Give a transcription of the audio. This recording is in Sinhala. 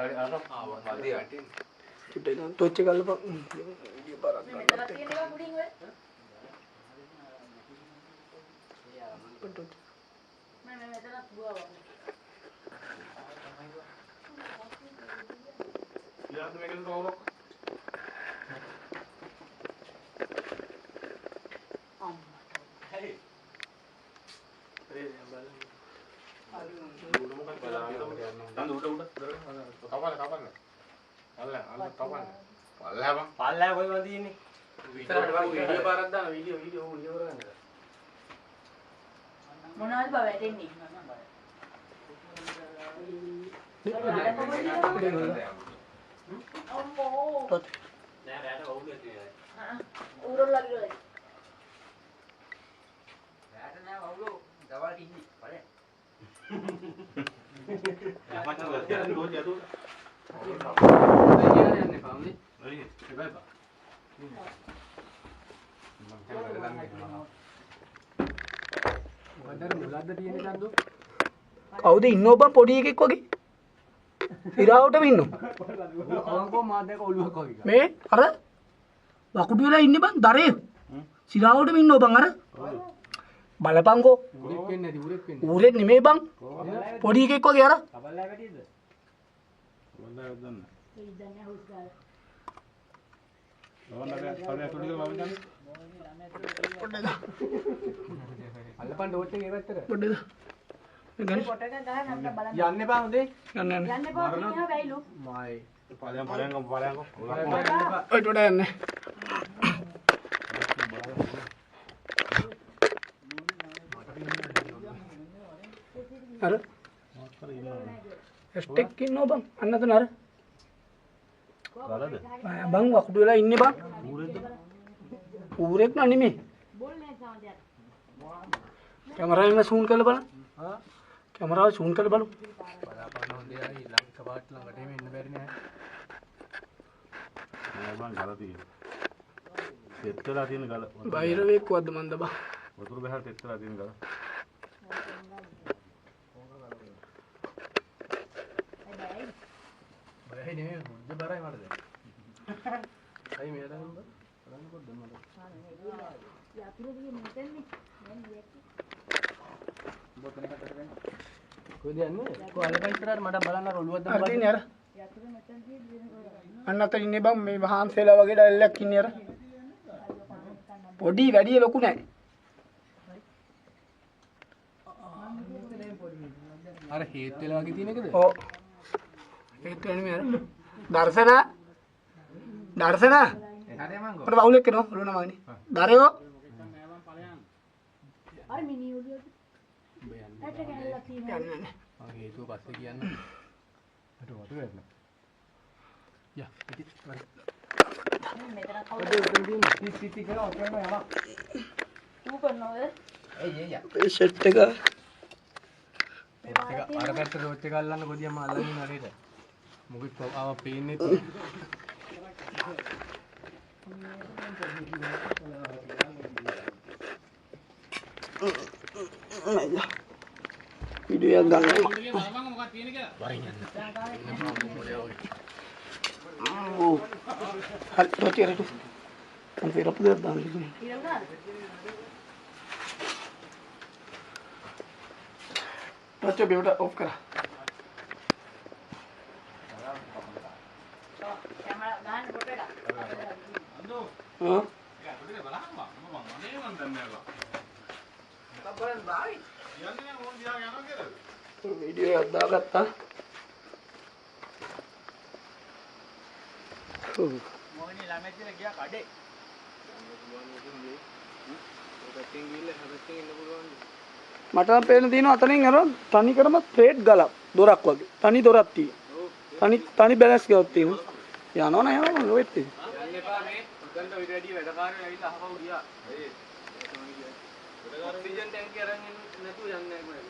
අර ආවා මදි වැටෙන්නේ. චුට්ටයි දාන්න ටොච් එක අල්ලපන්. ගිය පාරක් මේ මෙතනක් තියෙන එක පුඩින් ඔය. ටොච්. මම මේ මෙතනත් බුවා වගේ. ඊළඟට මේකෙන් කවුරක් අම්මට. දන්ද උඩ උඩ කපන්න කපන්න අල්ල අල්ල කපන්න පල්ලෑ බං පල්ලෑ කොයි බං තියෙන්නේ ඉස්සරහට බං වීඩියෝ පාරක් දාන වීඩියෝ වීඩියෝ ඌ වීඩියෝ කරගන්න මොනවද බා වැටෙන්නේ? අම්මෝ. ටොච්. නෑ රෑට වවුල ඇති ආ ඌරොල්ලා කිව්වද? රෑට නෑ වවුලෝ දවල්ට ඉන්නේ. බලන්න. මචං රෝජ් යතු යන්න එපා හොඳේ. එපා එපා මං කැමරා ළඟ ඉන්නවා. මොකද අර මුලද්ද තියෙන චන්දු? කවුද ඉන්නෝ බං පොඩි එකෙක් වගේ? සිරාවටම ඉන්නෝ. අවංකව මාත් දැක ඔළුවක් වගේ එකක්. මේ අර වකුඩු වෙලා ඉන්නේ බං දරේ. සිරාවටම ඉන්නෝ බං අර. බලපංකෝ. ඌරෙක් වෙන්නේ නැති ඌරෙක් වෙන්නේ. ඌරෙක් නෙමෙයි බං. පොඩි එකෙක් වගේ අර. කබල්ලා වැටියද? වන්දා දන්න ඒ දන්නේ හුස් ගාලා. වන්දා පල්ලෑ තුඩි කියලා මම දන්නේ පොඩ්ඩක් දා. අල්ලපන් ටෝච් එක ඒ පැත්තට. පොඩ්ඩක් දා. මේ ගන්න. ෆොටෝ එකක් ගහන්න අපිට බලන්න. යන්න එපා හොඳේ. යන්න යන්න. යන්න එපා මිනිහා වැයිලු. මායි. පල්ලයන් පල්ලයන් පල්ලයන් යන්න එපා. ඔය ටොඩ යන්න. අර එස්ටෙක් ඉන්නෝ බං. අන්න අතන අර. ගලද බං වකුඩු වෙලා ඉන්නේ බං. ඌරෙක්ද ඌරෙක් නෑ නෙමෙයි. බෝල් නෑ සමහරවිට. කැමරාවෙන් සූන් කරලා බලන්න. ආ කැමරාව සූන් කරලා බලමු. බලාපන් හොඳේ ආයි ළඟ එකපාරට ළඟට එහෙම එන්න බැරි නෑ. නෑ බං ගල තියෙන සෙට් වෙලා තියෙන ගල බයිරවෙක් වද්ද මන්ද බං. වතුර බහලා සෙට් වෙලා තියෙන ගල බයයි නෙමෙයි හුද්ද බරයි මට දැන්. අයි මෙයා දාන්න බං. බලන්න පොඩ්ඩක් මට. යතුරු දිගේ මෙතනනේ. දැන් ගියත්. කොහෙද යන්නේ? කො අල්ලපන් ඉස්සරහට මට බලන්න අර ඔළුවක් අර දාන්න. තියෙන්නේ අර. යතුරු මෙතන තියෙන්නේ. අන්න අතන ඉන්නේ බං මේ වහන්සේලා වගේ ඩැල්ලක් ඉන්නේ අර. පොඩි වැඩි ලොකු නෑ. අර හේත් වෙලා වගේ තියෙන එකද? ඔව්. ඒත් නෙමෙයි අර. දර්ශන දර්ශන එහාට යමන්කෝ. මට බවුලෙක් එනවා ඔළුව නමගනේ. දරයෝ අර මිනි ඔළුවට. උඹ යන්න. ඇට කැල්ලක් තියෙනවා. යන්න යන්න. මං හේතුව පස්සේ කියන්න. මට වතුර වැටෙනවා. යා ඉතින් වර. මෙතන කවුද? ඔය උතන තියෙන සිත් සිත් කියලා ඔතනම යනවා. ඌ කරනවද? එයි එයි යා. මේ සෙට් එක මේ පාරක් අර තියෙනවා. පැත්තට ටෝච් එක අල්ලන්න පොඩි අම්මා අල්ලන් ඉන්න හරියට. මොකද ආව පේන්නේ නැහැ. නෑ. වීඩියෝ එකක් ගන්න. වරින් යන්න. ඔව්. හරි ටෝච් එක රටු. මම පෙරපු දෙයක් දාන්න කිව්වේ. ඊළඟ ටෝච් එක බිමට ඔෆ් කරා. කැමරා ගහන්න ෆොටෝ එකක්. ආ වීඩියෝ එකක් දාගත්තා. ඔව්. මොහොනේ ළමයි කියලා ගියා කඩේ. ඔය පැත්තෙන් ගිහිල්ලා එහා පැත්තෙන් එන්න පුළුවන්. මට නම් පේන තියෙනවා අතනින් අර තනි කරම ත්‍රේඩ් ගලක් දොරක් වගේ. තනි දොරක් තියෙනවා. තනි තනි බැලන්ස් ගයක් තියෙනවා. යනවා නෑ යනවා නෑ ඔයෙත් තියෙනවා. යන්න එපා මේ. උතන්ට ඔය වැඩි වැඩකාරයෝ ඇවිල්ලා අහපව් ගියා. ඒ ඔක්සිජන් ටැංකිය අරන් එන්න නැතුව යන්නේ නැහැ කොහෙද.